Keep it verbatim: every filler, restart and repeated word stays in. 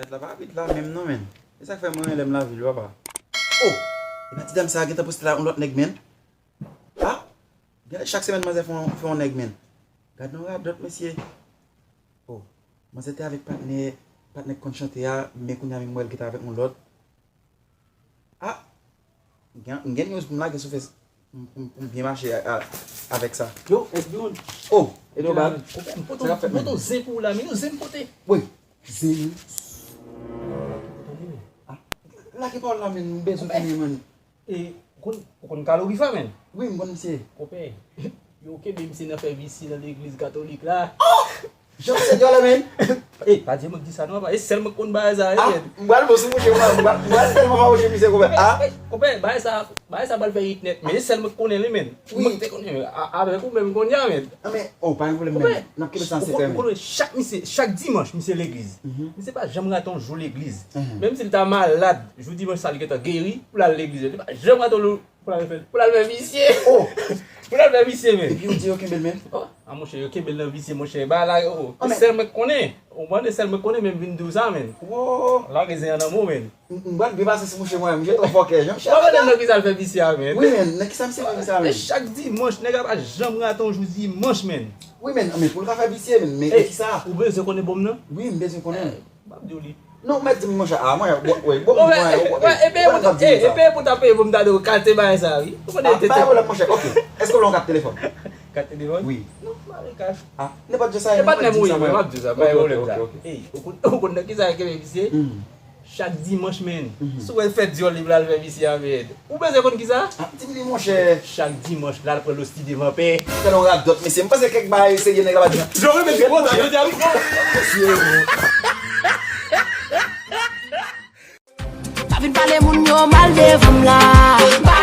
La pa abit la menm non, men. E sa k fè mwen renmen lè m lavil, papa. Oh! E pa ti dam sa a gentan poste la yon lòt nèg, men. Ah! Genlè chak semèn manzè fè yon, fè yon nèg, men. Gad yon radòt, mesye. Oh! Manzè te avèk patnè, patnè k konn chante a, men kounye a menm m wè l gentan avèk yon lòt. Ah! M gen, m gen news pou m lage sou Fes pou m, pou m, pou m byen mache a, a, avèk sa. Yo, S B Wood. Oh! Edo bag. Konpè, m pote, m pote yon zen pou ou la, men yon zen m pote. Wi. Zen. Ah, lage pawòl la, men, m bezwen konnen, man. E, ou konn, ou konn Kalorifa, men? Wi, m konn misye. Konpè, yo kenbe misye nan fè visye nan legliz katolik la. Oh! Jan se dyòlè, men. E, pa di mwen ki di sa non, papa. E sèl mwen k konn bagay sa, wi, men. M pral bon sou mouche, mwen. M pral, m pral tèlman pa mouche misye, konpè. Ah! Konpè, bagay sa, bagay sa pral fè hit nèt, men e sèl mwen k konnen li, men. Wi. Mwen te konnen, men. A, avèk ou menm konnen, men. Ah, men, oh, pa gen pwoblèm, men. N ap kenbe sa an sekrè, men. Ou konnen chak misye, chak dimanch, misye legliz. Misye pa janm rate yon jou legliz. Menm si l ta malad, jou dimanch sa li gentan geri, pou l al legliz. Li pa janm rate yon pou l al fè, pou l al fè visye. Oh! Pou l al fè visye, men. Epi yo di yo kenbe l, men. Oh, a monchè, yo kenbe l nan visye, monchè. Ba la, oh, e sèl mwen k konnen. Ou konprann, e sèl mwen k konnen, men m vin di w sa, men. Lage zen an nan men w, men. M, m pral byen pase sou mouche mwen, mouche twò fòkè, jan mouche. Ou pa konn nan ki sa l fè visye a, men. Wi, men, nan ki sa misye fè visye a, men? E chak dimanch, nèg la pa janm rate yon jou dimanch, men. Wi, men, men pou l ka fè visye, men, men ki sa? Ou bezwen konnen bon m nan? Wi, m bezwen konnen. M ap di w li. Non, ou mèt di m, monchè. Ah, mwen, bon, wi, bon, mwen, e peye pou ta peye pou m ta di w kalte bagay sa, wi. Ou konnen tete. Pa gen pwoblèm, monchè. Ok. Èske w gen yon kat telefòn? Kat telefòn? Wi. Non, m pa gen kach. Ah, nenpòt jan sa ye, e patnè m, wi, m ap di w sa, pa gen pwoblèm sa. Ey, ou konn, ou konn nan ki sa yo kenbe visye? Chak dimanch, men. Si w wè l fè dyòl, li pral fè visye a, men. Ou bezwen konn kisa? Ah, di m li, monchè. Chak dimanch, l al pran losti devan pè. Fè yon radòt, mesye. M panse kèk bagay serye nèg la pa di. Jòre, men, jòre, jòre, jòre. Pa vin pale moun yo mal devan m la. Pa